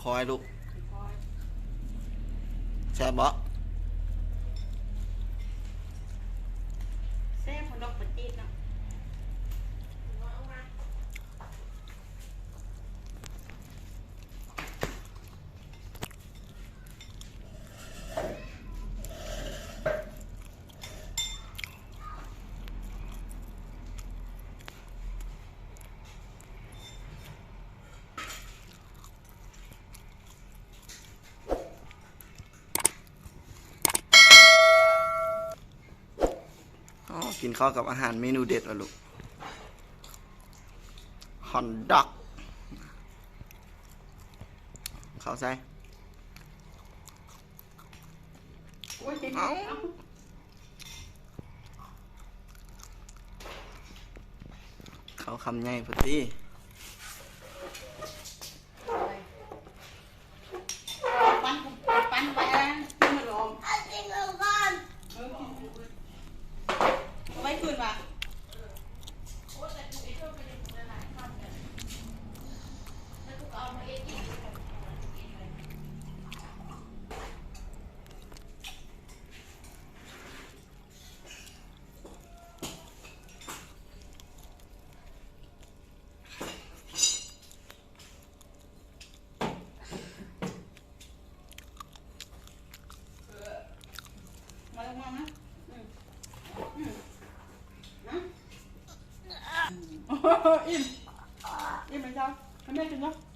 ຄອຍລູກ ແຊບບໍ່? ແຊບ ມັນດອກປະຈີດເນາະ. ອໍ ກິນເຂົ້າກັບອາຫານເມນູເດັດວະລູກ ຮອດດອກ ເຂົ້າໃສ່ ໂອ້ຍ ເອົາ ເຂົ້າຄຳໃຫຍ່ພຸ້ນຕິ. ປັ້ນ ປັ້ນໄວ້ ກິນມາລອງ ເອົາກິນເອົາກ່ອນ ເອີ ກິນ ເອົາໄວ້ຄືນວ່າ. ມາ ມາ ມາ ອືມ ອືມ ມາ ອີ່ມ ອີ່ມແລ້ວເຈົ້າ ໃຫ້ແມ່ກິນເນາະ.